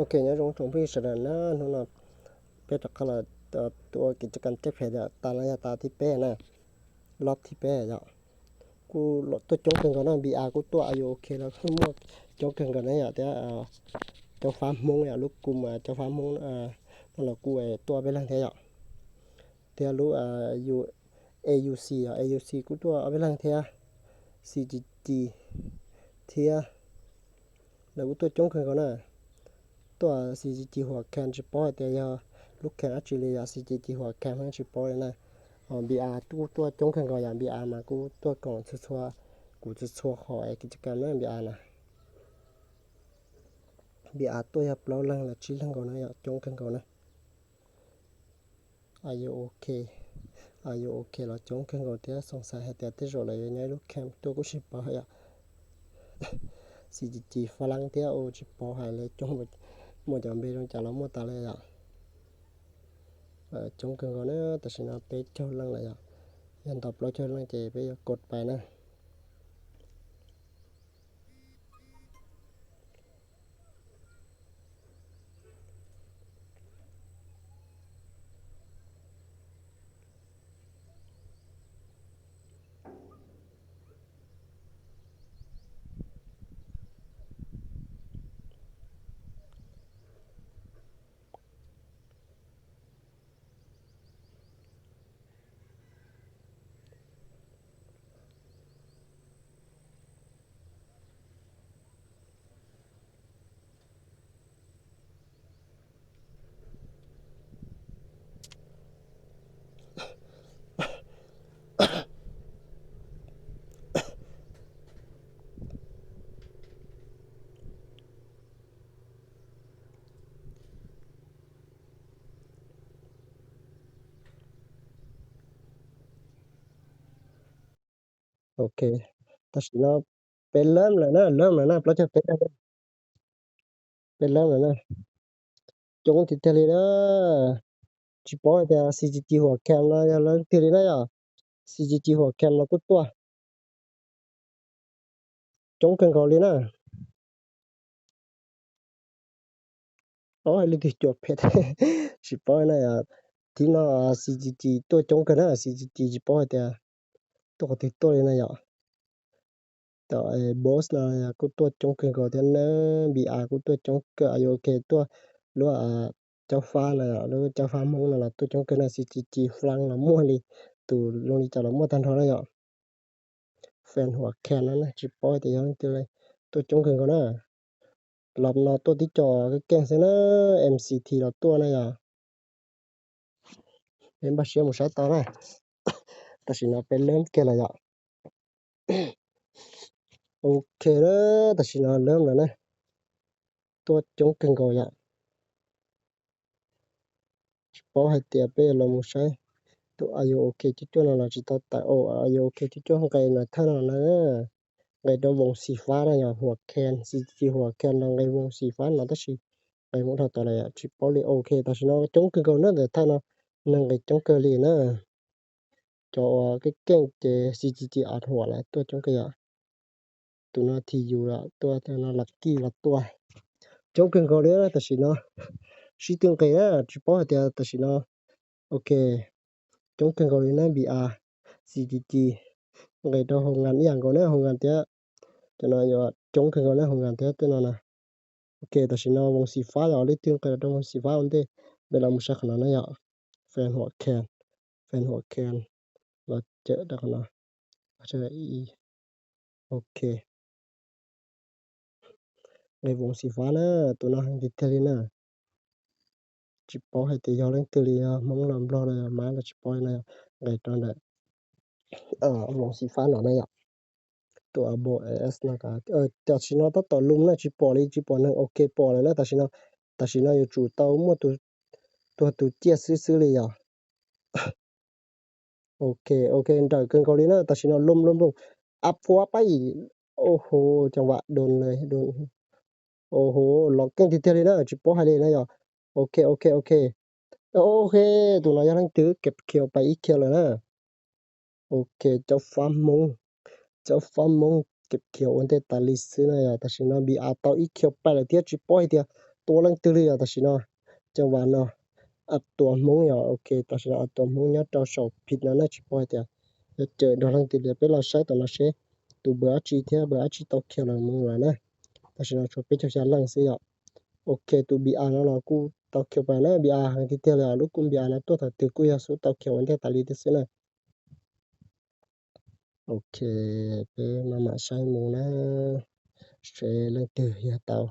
Ok, nyob zoo tsoom phooj ywg sawv daws na, hnub no peb rov qab los ua kev coj kam tej phem yom, tas no yog tas thib peb na, lov thib peb yom. Kuj tuaj coob kawg nkaus na, B R kuj tuaj, A U OK los kuj muaj coob kawg nkaus na yom, thiab Caub Fab Hmoob yom, lub ku mas Caub Fab Hmoob no los kuj tuaj peb leeg thiab yom. Thiab lub A U C yom, A U C kuj tuaj ob peb leeg thiab, C G G thiab lawv kuj tuaj coob kawg nkaus na. Tuaj C G G Huas Kham tsis paub hais tias yog lub kham dab tsi li yom, C G G Huas Kham tsis paub li na. B R kuj tuaj coob kawg nkaus yom, B R mas kuj tuaj koom txhua txhua, kuv txhua txhua qhov kev coj kam na B R na. B R tuaj yog plaub leeg los tsib leeg nkaus na yom, coob kawg nkaus na. A U OK, A U OK los coob kawg nkaus thiab, xoom xaiv hais tias tej zaum lawv yuav nyob ib lub kham tuaj kuj tsis paub yom. Xis Ci Ci Fab Lab thiab, ua tsis paub hais li, coob, muaj cov npe zoo cas los muaj tas li yom. Coob kawg nkaus na, tam sim no peb caug leej lawm yom. Yog nto plaub caug leej ces peb yuav kod pais na. Ok, tam sim no peb leeb lawm na, leeb lawm na, plaub caug peb, peb leeb lawm na. Coob tiag tiag li na. Tsis paub hais tias Xis Ci Ci Huam Kham no yog leej twg li na yom. Xis Ci Ci Huam Kham no kuj tuaj coob kawg nkaus li na. Ob, leej twg cuam phem tsis paub na. Thib no Xis Ci Ci tuaj coob kawg na, Xis Ci Ci tsis paub hais tias tuaj qhov twg tuaj li na yom. Cov boss no kuj tuaj coob kawg nkaus thiab na, B R kuj tuaj coob kawg, A U OK tuaj, lub Caub Fab no, lub Caub Fab Hmoob no los tuaj coob kawg na, Xis Ci Ci Fab Lab los muaj li, tus zoo li cas los muaj tag nrho na yom. Fan Huam Kham no tsis paub tias yog leej twg li, tuaj coob kawg nkaus na. Los no tuaj tib co keej xwb na, M C T los tuaj na yom. Peb npaj siab mus saib tau na. Tam sim no peb leeb kiag lawm yom. Ok na, tam sim no leeb lawm na. Tuaj coob kawg nkaus yom. Tsis paub hais tias peb los mus saib tus A U OK cuaj cuaj no los tsis tau tawm, A U OK cuaj cuaj nqes no thawj no na. Nqes rau voos xis fab na yom, Huam Kham, Xis Ci Ci Huam Kham los nqes voos xis fab no tab sis nqes mus dhau tod lawm yom, tsis paub li. Ok, tam sim no coob kawg nkaus na, ntawm thawj no neeg nqes coob kawg li na. Cov uas keej keej ces Xis Ci Ci Huam lawv tuaj coob kawg yom. Tus no Thi Yus los tuaj, tus no Las Kij los tuaj. Coob kawg nkaus li tam sim no. Sib tw nqes na, tsis paub hais tias tam sim no. Ok, coob kawg nkaus li na, B R, Xis Ci Ci nqes rau Hoo Nkas ib yam nkaus na, Hoo Nkas thiab. Cov no yuav coob kawg nkaus na, Hoo Nkas thiab tej no na. Ok, tam sim no voos xis fab yom, leej twg nqes los rau voos xis fab ua ntej, peb los mus saib qhov no na yom. Fan Huam Kham, Fan Huam Kham los cawm rau qhov no. Ok, nqes voos xis fab na, tus no heev tiag tiag li na. Tsis paub hais tias yog leej twg li, yog Hmoob los Nplog los yog Mab los tsis paub na, nqes rau ntawm voos xis fab no na yom. Tus Abo S no, tam sim no tab tom lum na, tsis pom li, tsis pom neeg. Ok, pom lawm na, tam sim no, tam sim no yuav tsum tau muaj tus, tus, tus ciaj xwb xwb li yom. Ok, ok, nrawm kawg nkaus li na, tam sim no lum lum lum. Ab phuab pab ib, o ho, cov vam doos lawm, doos. O ho, los keej tiag tiag li na, tsis paub hais li na yom. Ok, ok, ok. Ok, tus no yog leej twg, kev khiaus pais ib khiaus lawm na. Ok, Caub Fab Hmoob, Caub Fab Hmoob kev khiaus ua ntej tas li xwb na yom. Tam sim no B R tau ib khiaus pais lawm thiab, tsis paub hais tias tua leej twg li yom tam sim no. Cov vam no, a tuam Hmoob yom, ok, tam sim no a tuam Hmoob nyob rau saum phim no nej tsis paub hais tias yog cawm nrog leej twg li. Peb los saib tom no seb tus npawg dab tsi thiab npawg dab tsi tau khiav los mus lawm na. Tam sim no tshuav peb caug xya leej xwb yom. Ok, tus B R no los kuj tau khiav pais na, B R heev tiag tiag li os, lub kuj B R no tuaj thaum twg kuj yog xub tau khiav ua ntej tas li thiab xwb na. Ok, peb maj mam saib mus na, seb leej twg yog tau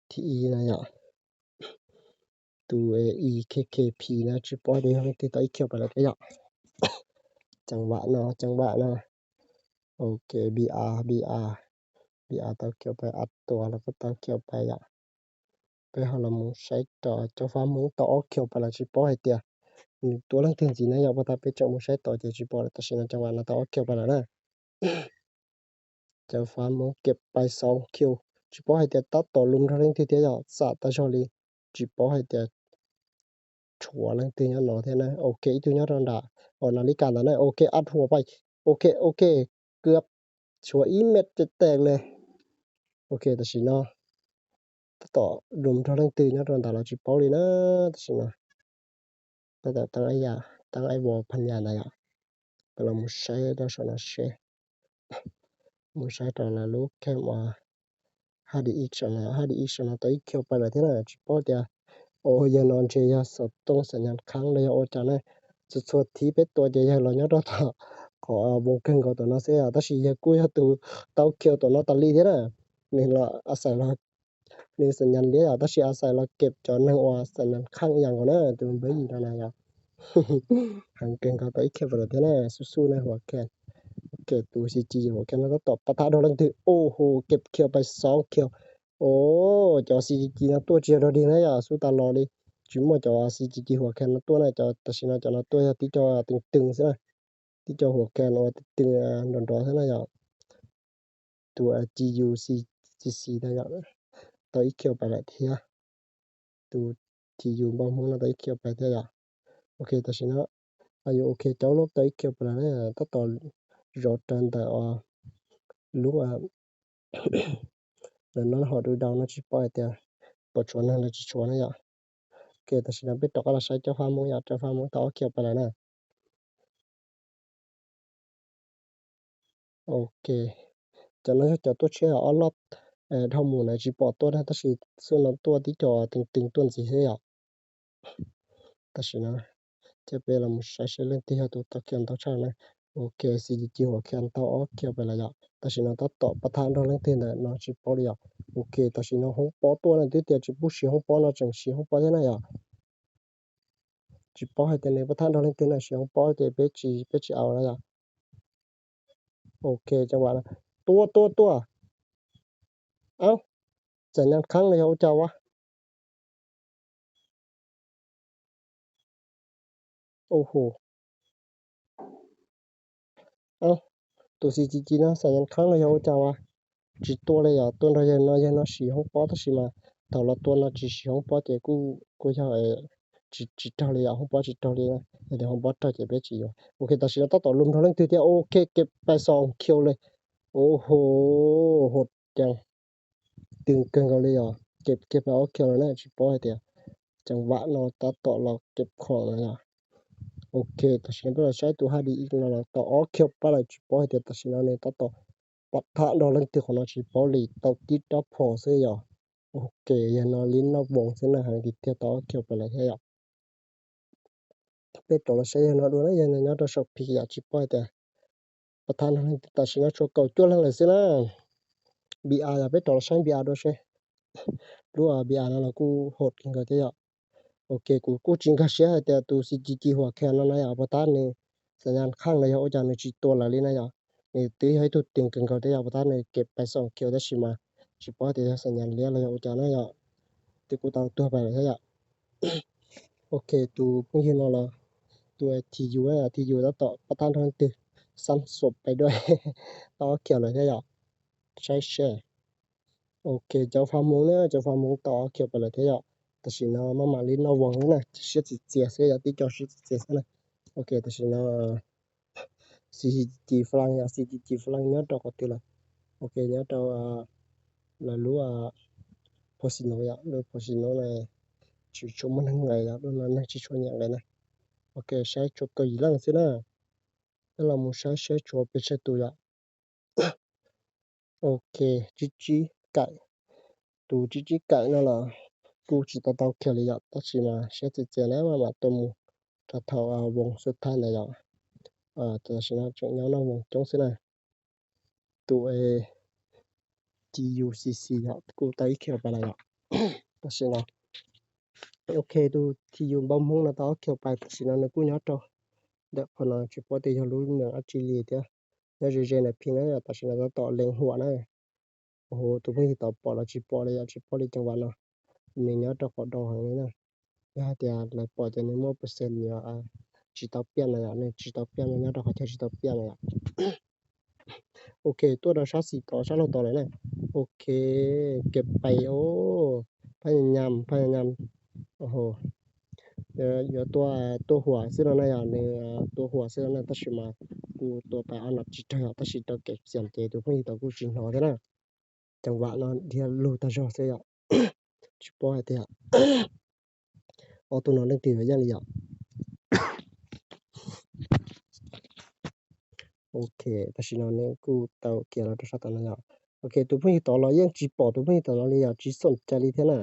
thib ib na yom. Tus E I K K P no tsis paub tias yog leej twg tau ib khiav pais lawm thiab yom. Cov vam no, cov vam no. Ok, B R, B R, B R tau khiav pais, a tuam los kuj tau khiav pais yom. Peb ho los mus saib rau cov fab Hmoob tau ob khiav pais lawm tsis paub hais tias nws tua leej twg ntxiv na yom, puag ta peb tseem mus saib tod ces tsis pom lawm, tam sim no cov vam no tau ob khiav pais lawm na. Cov fab Hmoob khiav pais xov khiav, tsis paub hais tias tab tom los nrog leej twg thiab yom, xam tas zog li, tsis paub hais tias tshuav leej twg nyob no thiab na. Ok, ib tug nyob rau nram, o, na li kas ntawd na, ok, a huam pais, ok, ok, kuab, tshuav ib met ces tag li. Ok, tam sim no tab tom los nrog leej twg nyob rau ntawd los tsis paub li na, tam sim no. Tab tom teeb yam, teeb ib vuag phab nyas ntawd yom. Peb los mus saib rau saum no seb, mus saib rau lawv lub camp uas H D X saum no, H D X saum no tau ib khiav pais lawm thiab na, tsis paub tias, o, yawg no ntshe yog xov tooj xam nyas khav los yog ua cas na. Txhua txhua thib peb tua ces yawg los nyob rau tom qhov npoo kawg nkaus tom no xwb yom, tab sis yawg kuj yog tus tau khiav tom no tas li thiab na. Nws los a xais los, nws xam nyas liab yom, tab sis a xais los keb cov neeg uas xam nyas khav ib yam nkaus na, tus npawg yim no na yom. Heev kawg nkaus tau ib khiav pais lawm thiab na, xub xub na Huam Khas. Ok, tus C G G Huam Khas no tab tom pab thab nrog leej twg, o ho, keb khiav pais xov khiav. O, cov C G G no tuaj tsis yog dog dig na yom, xub tas los li. Tsis muaj cov C G G Huam Khas no tuaj na, cov tam sim no cov no tuaj yog tib co teev teev xwb na. Tib co Huam Khas no teev teev nrov nrov xwb na yom. Tus G U C C C no yom, tau ib khiav pais lawm thiab. Tus G U npau Hmoob no tau ib khiav pais thiab yom. Ok, tam sim no, a, yus ok, cov lub tau ib khiav pais lawm na, tab tom zov raws ntawm lub, lawv no ho dub dau no tsis paub hais tias puas tshuav neeg los tsis tshuav na yom. Ok, tam sim no peb rov qab los saib cov fab Hmoob yom, cov fab Hmoob tau ob khiav pais lawm na. Ok, cov no yog cov tuaj tshiab ob loj, dhau mus na tsis pom tuaj na, tab sis xub no tuaj tib co teev teev tuaj ntxiv xwb yom. Tam sim no ces peb los mus saib seb leej twg yog tus tau khiav ntau tshaj na. Ok, C G G Huam Khas tau ob khiav pais lawm yom, tam sim no tab tom pab thab nrog leej twg ntawm no tsis paub li yom. Ok, tam sim no hoob pob tuaj na, twb tias tsis pub siv hoob pob no tseem siv hoob pob thiab na yom. Tsis paub hais tias nws pab thab nrog leej twg na, siv hoob pob ces peb tsis, peb tsis au na yom. Ok, cov vam no, tua tua tua. Au, xam nyas khav los yog ua cas ua? Au ho, tus C G G no xam nyas khav los yog ua cas ua? Tsis tua li yom, tua nrog yawg no, yawg no siv hoob pob tab sis mas thaum los tua no tsis siv hoob pob ces kuj, kuj yog tsis raug li yom, hoob pob tsis raug li. Yog tias hoob pob raug ces peb tsis yuav. Ok, tam sim no tab tom los nrog leej twg thiab, ok, keb pais xov khiav li. O ho, hos cas, teev kawg nkaus li yom, keb kiag pais ob khiav lawm na, tsis paub hais tias cov vam no tab tom los keb khoom no yom. Ok, tam sim no peb los saib tus H D X no los tau ob khiav pais lawm, tsis paub hais tias tam sim no nws tab tom pab thab nrog leej twg qhov no tsis paub li, tau tib rab phom xwb yom. Ok, yog no li noj voos xwb na, heev tiag tiag tau ob khiav pais lawm thiab yom. Peb rov los saib yawg no dua na, yawg no nyob rau saum phim yom, tsis paub hais tias pab thab nrog leej twg, tam sim no tshuav kaum cuaj leej lawm xwb na. B R yom, peb rov los saib B R dua seb. Lub B R no los kuj hos kawg nkaus thiab yom. Ok, kuv kuj tsis nkag siab hais tias tus C G G Huam Khas no na yom, pab thab nws xam nyas khav los yog ua cas nws tsis tua lawm li na yom. Nws twb yog ib tug teev kawg nkaus thiab yom, pab thab nws keb pais xov khiav tab sis mas tsis paub tias yog xam nyas liab los yog ua cas na yom. Twb kuj tau tuag pais lawm thiab yom. Ok, tus phooj ywg no los tus T U, T U tab tom pab thab nrog leej twg, xab xuam pais dua, tau ob khiav lawm thiab yom. Saib seb. Ok, cov fab Hmoob na, cov fab Hmoob tau ob khiav pais lawm thiab yom. Tam sim no maj mam li noj voos na, siab txias txias xwb yom, tib co siab txias txias xwb na. Ok, tam sim no C G G Flan yom, C G G Flan nyob rau qhov twg lawm? Ok, nyob rau lawv lub Pos xis no yom, lub pos xis no na, tsis tshua muaj neeg nqes yom, lub no neeg tsis tshua nyiam nqes na. Ok, saib tshuav kaum yim leej xwb na. Peb los mus saib saib tshuav pes tsawg tus yom. Ok, tsib tsib kaim. Tus tsib tsib kaim no los kuj tsis tau tau khiav li yom, tab sis mas saib txias txias na maj mam tuaj mus rau thaum voos xub thawj ntawd yom. Tam sim no tseem nyob noj voos coob xwb na. Tus T U C C yom kuj tau ib khiav pais lawm yom. Tam sim no, ok, tus T U npau Hmoob no tau ob khiav pais, tam sim no nws kuj nyob rau ntawm qhov no, tsis paub tias yog lub neej dab tsi li thiab. Nyob ze ze ntawm phi na, tam sim no tab tom lees huam na. Tus phooj ywg tod pom los tsis pom li yom, tsis paub li ceev vam no. Nws nyob rau qhov do heev li na. Yog hais tias lawv pom ces nws muaj pes xees tsis tau piam na yom, nws tsis tau piam no, nyob rau qhov chaw tsis tau piam na yom. Ok, tuaj rau sab xis tod, sab laug tod lawm na. Ok, kev pais os, phaj nyam phaj nyam. Yuav tuaj, tuaj huam xwb no na yom, nws tuaj huam xwb no na, tab sis mas kuj tuaj pais ob no tsis raug yom, tab sis rau kev xiam ces tus phooj ywg tod kuj tsis hnov thiab na. Ceev vam no dhia lug tag zog xwb yom. Tsis paub hais tias ob tug no leej twg yuav yeej li yom. Ok, tam sim no nws kuj tau khiav los rau sab tom no yom. Ok, tus phooj ywg tod los yeej tsis pom tus phooj ywg tod no li yom, tsis xoom cai li thiab na.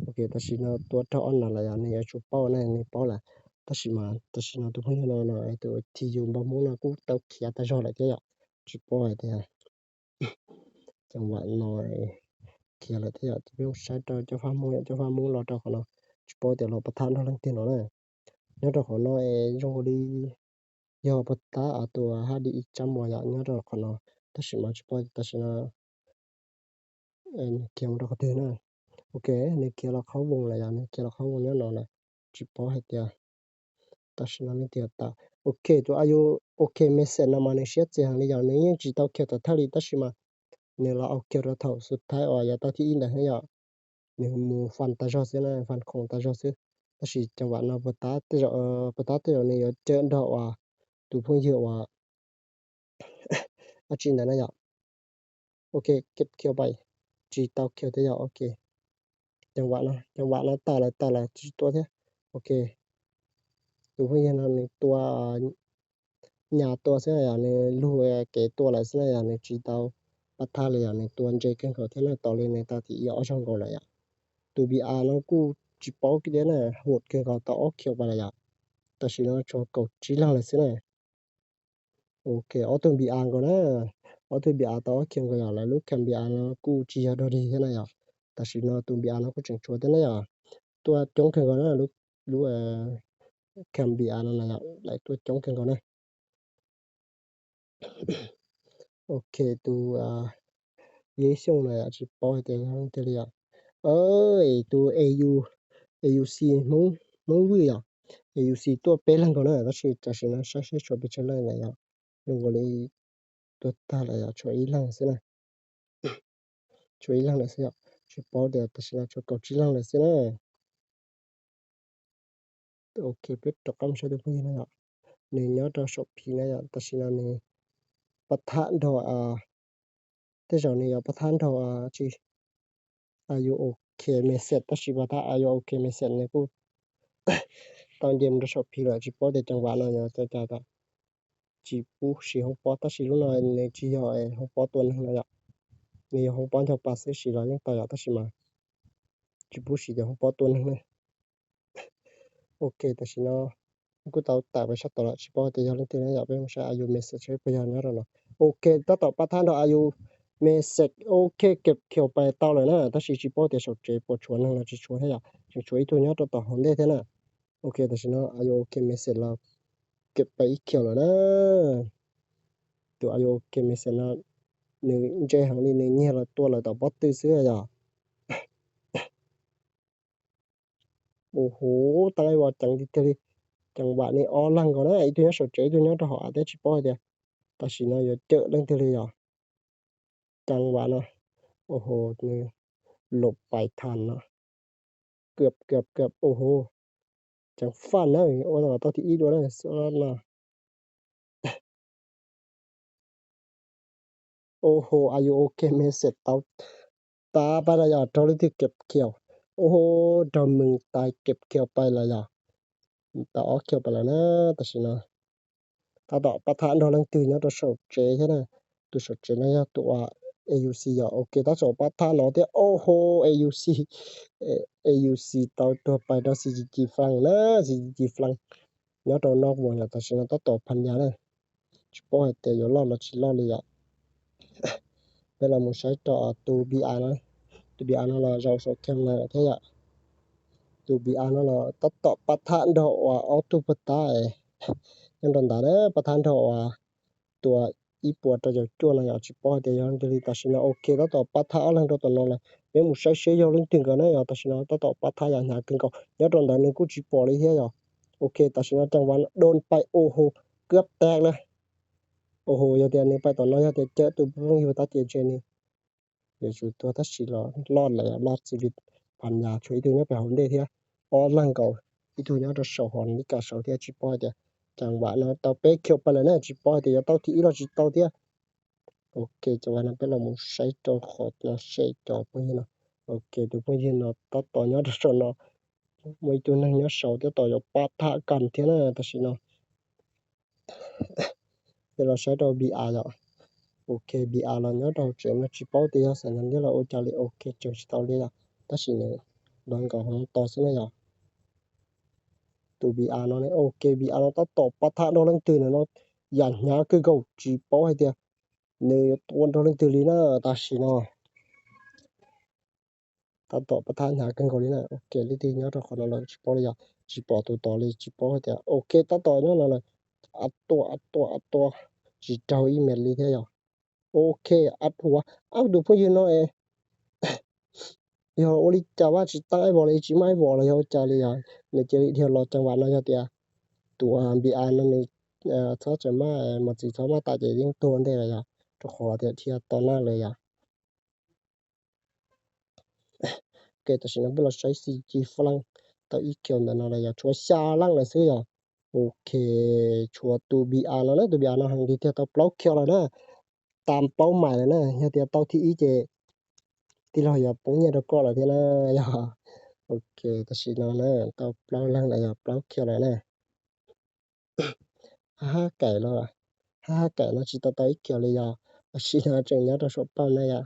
Ok, tam sim no tuaj raug ob nas lawm yom, nws yuav tsum paub na, nws paub lawm. Tab sis mas tam sim no tus phooj ywg no no, tus T U npau Hmoob no kuj tau khiav tag zog lawm thiab yom. Tsis paub hais tias ceev vam no khiav lawm thiab yom, tab sis saib rau cov faj Hmoob yom, cov faj Hmoob los rau qhov no, tsis paub tias los pov thab nrog leej twg no na. Nyob rau qhov no es zoo li yog pov thab tus H D I tsab mos yom, nyob rau qhov no, tab sis mas tsis paub tam sim no nws khiav mus rau qhov twg na. Ok, nws khiav los qhov voos lawm yom, nws khiav los qhov voos nyob no lawm, tsis paub hais tias tam sim no leej twg tas. Ok, tus Are you ok message no mas nws siab txias heev li yom, nws yeej tsis tau khiav tom thawj li, tab sis mas nws los ok rau thaum xub thawj uas yav tau thib ib ntawd thiab yom. Nws mus fas tas zog xwb na, fas khoom tas zog xwb. Tab sis ceev vam no pov thab tej zaum, pov thab tej zaum nws yuav cawm nrog uas tus phooj ywg uas dab tsi ntawd na yom. Ok, kev khiav pais tsis tau khiav thiab yom. Ok, ceev vam no, ceev vam no tas lawm, tas lawm, tsis tuaj thiab. Ok, tus phooj ywg no nws tua nyas tua xwb na yom, nws lug kev tua lawm xwb na yom, nws tsis tau pab thab li yom, nws tua ntse kawg nkaus thiab na, tos li nws tau thib ib ob zaug nkaus lawm yom. Tus B R no kuj tsis paub kiag thiab na, huam kawg nkaus tau ob khiav pais lawm yom. Tam sim no tshuav kaum tsib leeg lawm xwb na. Ok, ob tug B R nkaus na, ob tug B R tau ob khiav nkaus yom, lawv lub kham B R no kuj tsis yog dog dig thiab na yom. Tam sim no tus B R no kuj tseem tshuav thiab na yom, tuaj coob kawg nkaus na, lub kham B R no na yom, lawv tuaj coob kawg nkaus na. Ok, tus Yeb Xyooj no yom, tsis paub hais tias yog leej twg li yom. Tus A U, A U C Hmoob, Hmoob Vwj yom, A U C tuaj peb leeg nkaus na, tab sis tam sim no saib seb tshuav pes tsawg leej lawm yom. Zoo nkaus li tuag tag lawm yom, tshuav ib leeg xwb na. Tshuav ib leeg lawm xwb yom, tsis paub tias tam sim no tshuav kaum tsib leeg lawm xwb na. Ok, peb rov qab mus saib tus phooj ywg no yom, nws nyob rau saum phim na yom, tam sim no nws pab thab nrog, tej zaum nws yuav pab thab nrog tsis Are you ok message, tab sis pab thab Are you ok message nws kuj tau nce mus rau saum phim lawm, tsis paub tias ceev vam no yog cov cas tas. Tsis pub siv hoob pob, tab sis lub no nws tsis yog hoob pob tua neeg no yom, nws yog hoob pob ncaug pa xwb, siv los yeej tau yom, tab sis mas tsis pub siv cov hoob pob tua neeg na. Ok, tam sim no kuj tau tawm pais sab tod lawm, tsis paub tias yog leej twg na yom, peb mus saib Are you message seb puas yog nyob rau no. Ok, tab tom pab thab nrog Are you message, ok, kev khiav pais tau lawm na, tab sis tsis paub tias saum tsev puas tshuav neeg los tsis tshuav thiab yom, tseem tshuav ib tug nyob rau tom hauv ntej thiab na. Ok, tam sim no Are you ok message los kev pais ib khiav lawm na. Tus Are you ok message no nws ntse heev li, nws nyiag los tua lawv tom pob tw xwb yom. Ua huv, tau ib vos ceev tiag tiag li. Ceev vam ne ob leeg nkaus na, ib tug nyob saum tsev, ib tug nyob rau hauv av thiab, tsis paub hais tias tam sim no yuav cawm leej twg li yom. Ceev vam no, ua huv, nws lom pais thas no, kawm kawm kawm, ua huv, ceev faj na, ua tau thib ib dua na, xwb no. Ua huv, Are you ok message tau tas pais lawm yog raug leej twg keb khiaus. Ua raug mws tais keb khiaus pais lawm yog. Tau ob khiaus pais lawm na. Tam sim no tab tom pab thab nrog leej twg nyob rau saum tsev thiab na. Tus saum tsev no yog tus uas A U C yog. Ok, tab tom pab thab no thiab. Ua ho A U C, A U C tau tuag pais rau xi ci ci flan na, xi ci ci flan nyob rau noj vos yog tam sim no tab tom phas nyas na. Tsis paub hais tias yuav loj los tsis loj li yom. Peb los mus saib rau tus B R no, tus B R no los zaum saum kham na thiab yom. Tus B R no los tab tom pab thab nrog uas ob tug puag ta nyob rau ntawd na, pab thab nrog uas tus ib puas rau caum cuaj no yom. Tsis paub hais tias yog leej twg li. Tam sim no ok, tab tom pab thab ob leeg rau tom no lawm. Peb mus saib seb yog leej twg nkaus na yom. Tam sim no tab tom pab thab yam hnyav kawg nkaus. Nyob rau ntawd nws kuj tsis pom li thiab yom. Ok, tam sim no ceev vas no doos pais. Ua ho, kab tag lawm. Ua ho, yog tias nws pais tom no yog tias cawm tus phooj ywg tab ces ntshe nws yuav tsum tuag tab sis los loj lawm, loj xws li phas nyas, tshuav ib tug nyob pem hauv ntej thiab. Ob leeg nkaus, ib tug nyob rau saum hos li kam saud thiab. Tsis paub hais tias ceev vas no tau peb khiaus pais lawm na, tsis paub hais tias yuav tau thib ib los tsis tau thiab. Ok, ceev vas no peb los mus saib rau qhov no seb cov phooj ywg no. Ok, tus phooj ywg no tab tom nyob rau saum no, muaj ib tug neeg nyob saud tab tom yuav pab thab kas thiab na tam sim no. Peb los saib rau B R yom. Ok, B R los nyob rau hauv tsev no tsis paub tias yog xav nyob los ua cas li. Ok, tseem tsis tau li yom, tab sis nws los nkaus hauv no tos xwb na yom. Tus B R no ne, ok, B R no tab tom pab thab nrog leej twg ntawm no yam hnyav kawg nkaus, tsis paub hais tias nws yuav tua nrog leej twg li na tam sim no. Tab tom pab thab hnyav kawg nkaus li na. Ok, leej twg nyob rau qhov no los tsis paub li yom, tsis pom tus tod li, tsis paub hais tias. Ok, tab tom nyob no lawm. A tua, a tua, a tua, tsis raug ib mev li thiab yom. Ok, a tua, ab, tus phooj ywg no es yog ua li cas vaj tsis tau ib vos li, tsis muaj ib vos los yog ua cas li yom. Nws cia li dhia los ceev vas no yog tias tus B R no nws txhob tseem maj, mos txwv txhob maj tas ces yeej tuag ntej lawm yom, rau qhov tias dhia to na lawm yom. Ok, tam sim no peb los saib xi ci flan tau ib khiaus ntawm no lawm yog tshuav xya leej lawm xwb yog. Ok, tshuav tus B R no na, tus B R no heev tiag tiag tau plaub khiaus lawm na. Tas plaub mais lawm na, yog tias tau thib ib ces tij laug yuav poob nyiaj rau koj lawm thiab na yog. Ok, tam sim no na tau plaub leeg lawm yog plaub khiaus lawm na. Hab hab kaim los, hab hab kaim no tsis tau tau ib khiaus li yog, tam sim no tseem nyob rau saum paj na yom.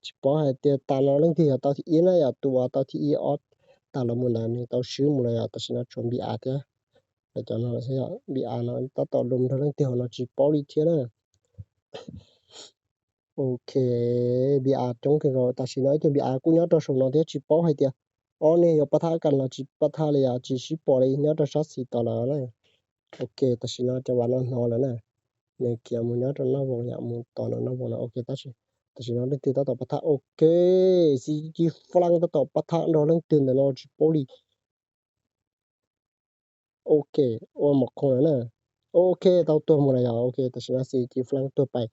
Tsis paub hais tias tas no leej twg yog tau thib ib na yom, tus uas tau thib ib ob tas los mus ntawd nws tau swb mus lawm yom, tam sim no tshuav B R thiab. Lawv cov no xwb yom, B R no tab tom los nrog leej twg hauv no tsis paub li thiab na. Ok, B R coob kawg nkaus, tam sim no ib tug B R kuj nyob rau saum no thiab, tsis paub hais tias ob neeg yuav pab thab kas los tsis pab thab li yom, tsis sib pom li, nyob rau sab xis tos lawm na. Ok, tam sim no ceev vas no hnov lawm na, nws khiav mus nyob rau noj voos yom, mus tos noj voos no. Ok, tab sis tam sim no leej twg tab tom pab thab, ok, xi ci flan tab tom pab thab nrog leej twg ntawm no tsis paub li. Ok, ua mos qhoo lawm na. Ok, tau tuag mus lawm yog. Ok, tam sim no xi ci flan tuag pais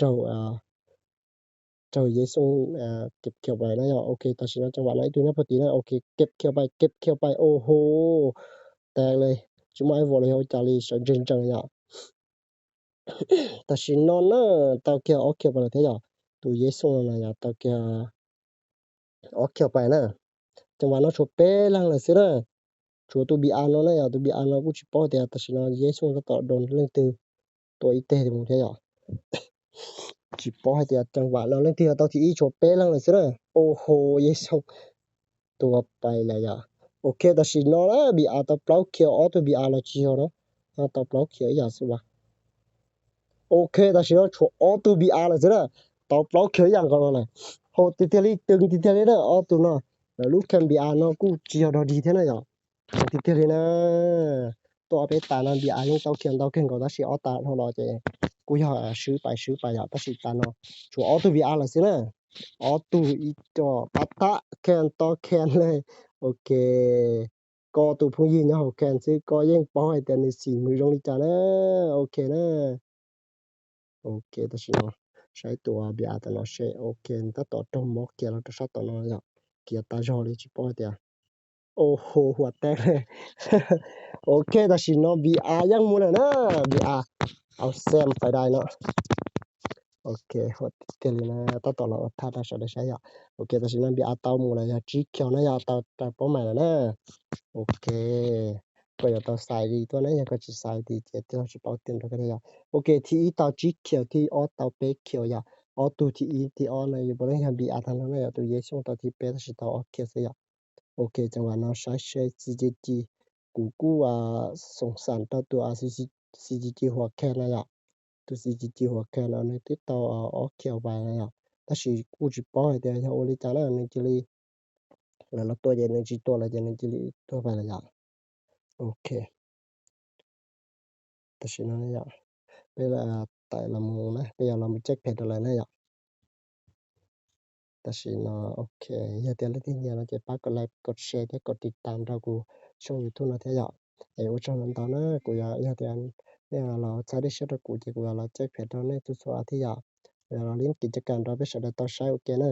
raug, raug Yev Xoo keb khiav pais na yog. Ok, tam sim no ceev vas no ib tug nyob puag tid na. Ok, keb khiav pais, keb khiav pais, ua ho, tas li, tsis muaj ib vos li, yog ua cas li, sawv ntsees ntsees yom. Tam sim no na, tau kiag ob khiav pais lawm thiab yom. Tus Yev Xoo no na yog tau kiag ob khiav pais na. Ceev vas no tshuav peb leeg lawm xwb na. Tshuav tus B R no na yog, tus B R no kuj tsis paub tias tam sim no Yev Xoo tab tom doos leej twg tua ib teg mus thiab yom. Tsis paub hais tias ceev vas no leej twg yog tau thib ib, tshuav peb leeg lawm xwb na. Ua ho, Yev Xoo tuag pais lawm yom. Ok, tam sim no na B R tau plaub khiav, ob tug B R los tsis yog na, tau plaub khiav ib yam xwb as. Ok, tam sim no tshuav ob tug B R lawm xwb na, tau plaub khiav ib yam nkaus no lawm. Ho tiag tiag li, tws tiag tiag li na, ob tug no, lawv lub kham B R no kuj tsis yog dog dig thiab na yom. Tiag tiag li na, tuaj peb tas no B R yeej tau khiav ntau kawg nkaus tab sis ob tas dhau los ces kuj yog swb pais swb pais yom, tab sis tas no tshuav ob tug B R lawm xwb na. Ob tug ib co pab thab kham to kham le. Ok, koj tus phooj ywg nyob hauv kham xwb koj yeej paub hais tias nws xim hwm zoo li cas na. Ok na. Ok, tam sim no saib tus B R tom no seb. Ok, nws tab tom raug mob kiag los rau sab tom no yom, kiag tas zog li tsis paub hais tias. Ua ho, huam teb. Ok, tam sim no B R yeej mus lawm na, B R, au xem pais dai no. Ok, huam tiag li na, tab tom los ua thaj rau sawv daws saib yom. Ok, tam sim no npis av tau mus lawm yog tsib khiaus na yom, tau raws paub mais lawm na. Ok, koj yuav tau xais li tuaj na, yog koj tsis xais li ces tij laug tsis paub tiag rau koj thiab yom. Ok, thib ib tau tsib khiaus, thib ob tau peb khiaus yom. Ob tug thib ib thib ob no yus puav leej yog npis av tag nrho na yom, tus Yej Xyooj tau thib peb tab sis tau ob khiaus xwb yom. Ok, cov vam no saib seb xi ci ci, kuv kuj xoom xam rau tus xi ci ci huam khe no yom. Tus xi ci ci huam khe no nws twb tau ob khiaus vais no yom, tab sis kuj tsis paub hais tias yog ua li cas na, nws cia li, lawv los tua ces nws tsis tua lawm ces nws cia li tuag vais lawm yom. Ok, tam sim no yom, peb tawm los mus na, peb yuav los mus check phem rau lawv na yom. Tam sim no ok, yog tias leej twg nyiam no ces pab kov like, kov share thiab kov tiv tas rau kuv tshooj YouTube no thiab yom. Es ua tsaug ntau ntau na, kuv yog, yog tias nej los txhawb dej siab rau kuv ces kuv yuav los check phem rau nej txhua txhua thiab yom. Kuv yuav los link kev coj kam rau peb sawv daws tau saib ua ke na.